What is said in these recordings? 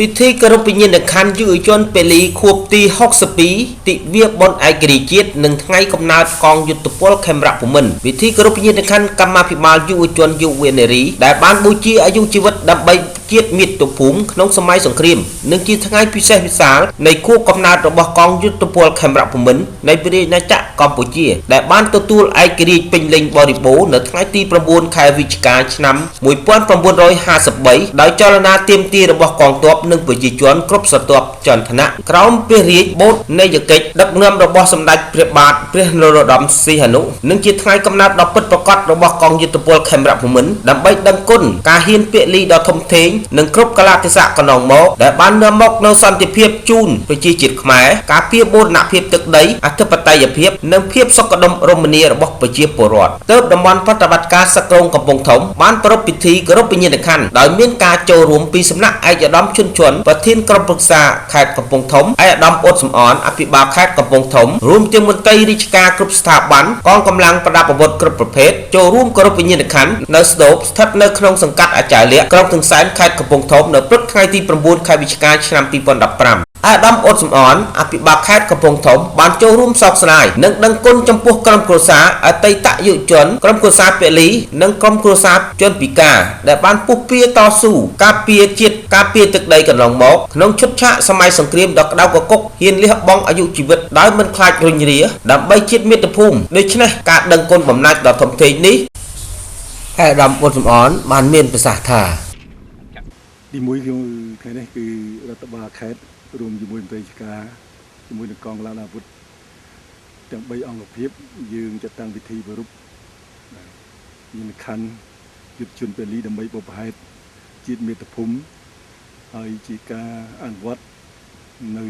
ពិធីគោរពវិញ្ញាណក្ខន្ធយុវជនពលីខួបទី62ទិវាបុណ្យឯករាជ្យជាតិនិងថ្ងៃកំណើតកងយុទ្ធពលខេមរភូមិន្ទពិធីគោរពវិញ្ញាណក្ខន្ធកម្មាភិបាលយុវជនយុវនារីដែលបានបូជាអាយុជីវិតដើម្បីជាតិមាតុភូមិក្នុងសម័យសង្គ្រាមនិងជាថ្ងៃពិសេសវិសាលនៃខួបកំណើតរបស់កងយុទ្ធពលខេមរភូមិន្ទនៃព្រះរាជាណាចក្រកម្ពុជាដែលបានទទួលឯករាជ្យពេញលេញបរិបូរណ៍នៅថ្ងៃទី9ខែវិច្ឆិកាឆ្នាំ1953ដោយចលនាទាមទាររបស់កងទ័ពនិងប្រជាជនគ្រប់ស្រទាប់ចន្ទនៈក្រោមព្រះរាជបូត្រនៃយកិច្ចដឹកនាំរបស់សម្ដេចព្រះបាទព្រះនរោត្តមសីហនុនិងជាថ្ងៃកំណើតដ៏ពិតប្រាកដរបស់កងយុទ្ធពលខេមរភូមិន្ទដើម្បីដឹងគុណការហ៊ានពលីដ៏ធំធេងនិងគ្រប់កាលៈទេសៈកន្លងមកដែលបាននាំមកនូវសន្តិភាពជូនប្រជាជាតិខ្មែរការពារបូរណភាពទឹកដីអធិបតេយ្យភាពនិងភាពសុខដុមរមនារបស់ប្រជាពលរដ្ឋទើបតំបន់ប្រតិបត្តិការសឹករងកំពង់ធំបានប្រារព្ធពិធីគោរពវិញ្ញាណក្ខន្ធដោយមានការចូលរួមពីសំណាក់ឯកឧត្តមជុនជន់ប្រធានក្រុមប្រឹក្សាខេត្តកំពង់ធំឯកឧត្តមអ៊ុតសំអនអភិបាលខេត្តកំពង់ធំរួមទាំងមន្ត្រីរាជការគ្រប់ស្ថាប័នកងកម្លាំងប្រដាប់អាវុធគ្រប់ប្រភេទចូលរួមគោរពវិញ្ញាណក្ខន្ធនៅស្ដូបស្ថិតនៅក្នុងសង្កាត់អាចារ្យលក្ខក្រុងទន្សែនខេត្តកំពង់ធំនៅព្រឹកថ្ងៃទី9ខែវិច្ឆិកាឆ្នាំ2015ឯកឧត្តមអ៊ុតសំអនអភិបាលខេត្តកំពង់ធំបានចូលរួមសោកស្ដាយនិងដឹងគុណចំពោះក្រុមគ្រួសារអតីតយុវជនក្រុមគ្រួសារពលីនិងក្រុមគ្រួសារជនពិការដែលបានពុះពៀតស៊ូការពារជាតិការពារទឹកដីកន្លងមកក្នុងឈុតឆាកសម័យសង្គ្រាមដ៏ក្តៅកគុកហ៊ានលះបង់អាយុជីវិតដោយមិនខ្លាចរុញរាដើម្បីជាតិមាតុភូមិដូច្នេះការដឹងគុណបំណាច់ដ៏ធំធេងនេះឯកឧត្តមអ៊ុតសំអនបានមានប្រសាសន៍ថាទីមួយខ្ញុំថ្ងៃនេះគឺរដ្ឋបាលខេត្តរួមជាមួយមន្ត្រីរាជការជាមួយនឹងកងកម្លាំងអាវុធទាំង3អង្គភាពយើងចាត់តាំងពិធីប្រារព្ធវិញ្ញាណក្ខន្ធយុទ្ធជនពលីដើម្បីបុព្វហេតុជាតិមាតុភូមិហើយជាការអនុវត្តនៅ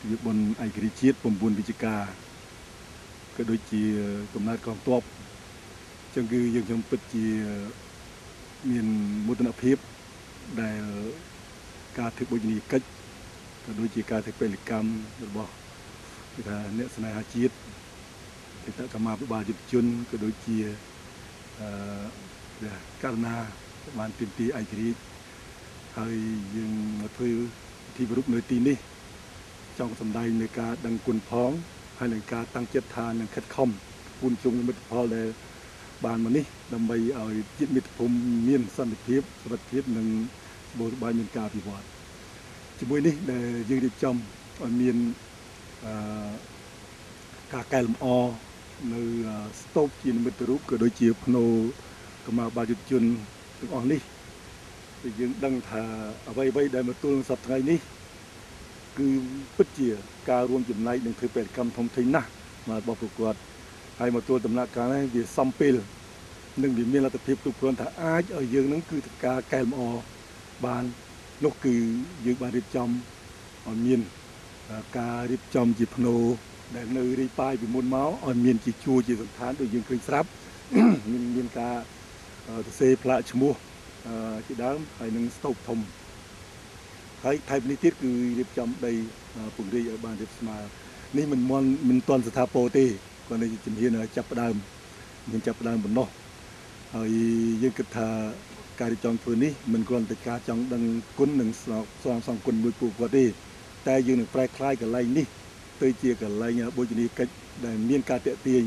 ទិវាបុណ្យឯករាជ្យជាតិ9វិច្ឆិកាក៏ដូចជាកំណើតកងទ័ពចឹងគឺយើងខ្ញុំពិតជាមានមោទនភាពដែលការធ្វើបុជនីយកិច្ចក៏ដូចជាការធ្វើពលិកម្មរបស់គេថាអ្នកស្នេហាជាតិអតីតកម្មាភិបាលយុទ្ធជនក៏ដូចជាករណាបានទាមទារឯករាជ្យហើយយើងមកធ្វើពិធីប្រារព្ធនៅទីនេះចង់សម្ដែងនៅការដឹងគុណផងហើយនឹងការតាំងចិត្តថានឹងខិតខំពូនជុំមិត្តផលដែលបានមកនេះដើម្បីឲ្យជាតិមាតុភូមិមានសន្តិភាពសុវត្ថិភាពនិងសម្បូរបែបមានការអភិវឌ្ឍជាមួយនេះដែលយើងរៀបចំឲ្យមានការកែលម្អនៅស្តូបជានិមិត្តរូបក៏ដូចជាភ្នូកម្មាបាលយុទ្ធជនទាំងអស់នេះដែលយើងដឹងថាអ្វីៗដែលមកទល់សប្តាហ៍ថ្ងៃនេះគឺពិតជាការរួមចំណែកនិងធ្វើពលកម្មធំធេងណាស់មករបស់ពួកគាត់ហើយមកទល់ដំណាក់កាលនេះវាសំពេលនិងវាមានលទ្ធភាពគ្រប់គ្រាន់ថាអាចឲ្យយើងនឹងគឺការកែលម្អបាននោះគឺយើងបានរៀបចំឲ្យមានការរៀបចំជាភ្នូដែលនៅរាយប៉ាយពីមុនមកឲ្យមានជាជួរជាសន្តានដូចយើងឃើញស្រាប់មានការសរសេរផ្លាកឈ្មោះជាដើមហើយនឹងស្តូបធំហើយថែមនេះទៀតគឺរៀបចំដីពង្រីកឲ្យបានរៀបស្មើនេះមិនទាន់ស្ថាពរទេគាត់នេះជំហានចាប់ផ្ដើមមានចាប់ផ្ដើមប៉ុណ្ណោះហើយយើងគិតថាការរៀបចំធ្វើនេះមិនគ្រាន់តែការចង់ដឹងគុណនិងស្ងគុណមួយពួកគាត់ទេតែយើងនឹងប្រែក្លាយកន្លែងនេះទៅជាកន្លែងបូជនីយកិច្ចដែលមានការទាក់ទាញ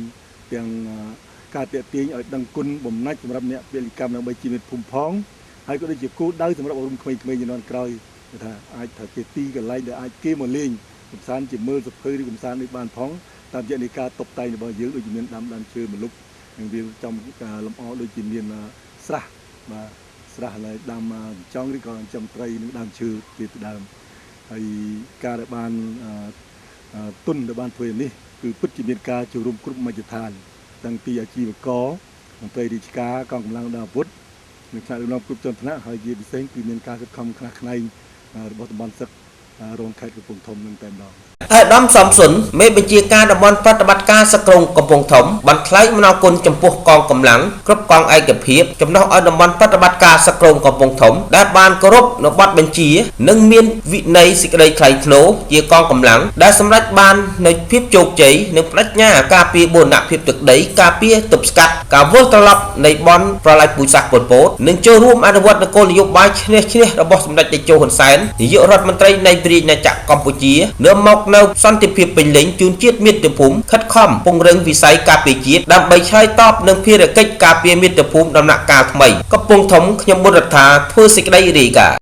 ទាំងការទាក់ទាញឲ្យដឹងគុណបំណាច់សម្រាប់អ្នកពលិកម្មដើម្បីជីវិតភូមិផងហើយក៏ដូចជាគោលដៅសម្រាប់អប់រំក្មេងៗជំនាន់ក្រោយគឺថាអាចថាជាទីកន្លែងដែលអាចគេមកលេងកម្សាន្តជាមើលសភៅឬកម្សាន្តនេះបានផងតាមរយៈនៃការតុបតែងរបស់យើងដូចជាមានដាំដើមឈើម្លប់និងវាចំការលម្អដូចជាមានស្រះបាទស្រះហើយដាំចង់ឬក៏ចំត្រីនិងដើមឈើទៀតដើមហើយការដែលបានទុនដែលបានធ្វើនេះគឺពិតជាមានការចូលរួមគ្រប់មជ្ឈដ្ឋានតាំងពីអាជីវករមន្ត្រីរាជការកងកម្លាំងអាវុធនិងថ្នាក់ដឹកនាំគ្រប់ជាន់ថ្នាក់ហើយជាពិសេសគឺមានការខិតខំខ្នះខ្នែងរបស់តំបន់សឹករងខេត្តកំពង់ធំនឹងតែម្ដង ឯកឧត្តមសំសុនមេបញ្ជាការតំបន់ប្រតិបត្តិការសឹកក្រុងកំពង់ធំបានថ្លែងអំណរគុណចំពោះកងកម្លាំងគ្រប់កងឯកភាពចំណុះឲ្យតំបន់ប្រតិបត្តិការសឹកក្រុងកំពង់ធំដែលបានគោរពនៅបទបញ្ជានិងមានវិន័យសេចក្តីថ្លៃថ្នូរជាកងកម្លាំងដែលសម្រេចបាននូវភាពជោគជ័យនិងបដិញ្ញាការពារបូរណភាពទឹកដីការពារទប់ស្កាត់ការវិលត្រឡប់នៃបនប្រល័យពូជសាសន៍ប៉ុលពតនិងចូលរួមអនុវត្តនូវគោលនយោបាយឈ្នះឈ្នះរបស់សម្ដេចតេជោហ៊ុនសែននាយករដ្ឋមន្ត្រីនៃព្រះរាជាណាចក្រកម្ពុជានាំមកនូវសន្តិភាពពេញលេញជូនជាតិមាតុភូមិខិតខំពង្រឹងវិស័យការពារជាតិដើម្បីឆ្លើយតបនឹងភារកិច្ចការពារមាតុភូមិដំណាក់កាលថ្មីកំពង់ធំខ្ញុំបុត្ររដ្ឋាធ្វើសេចក្តីរាយការណ៍។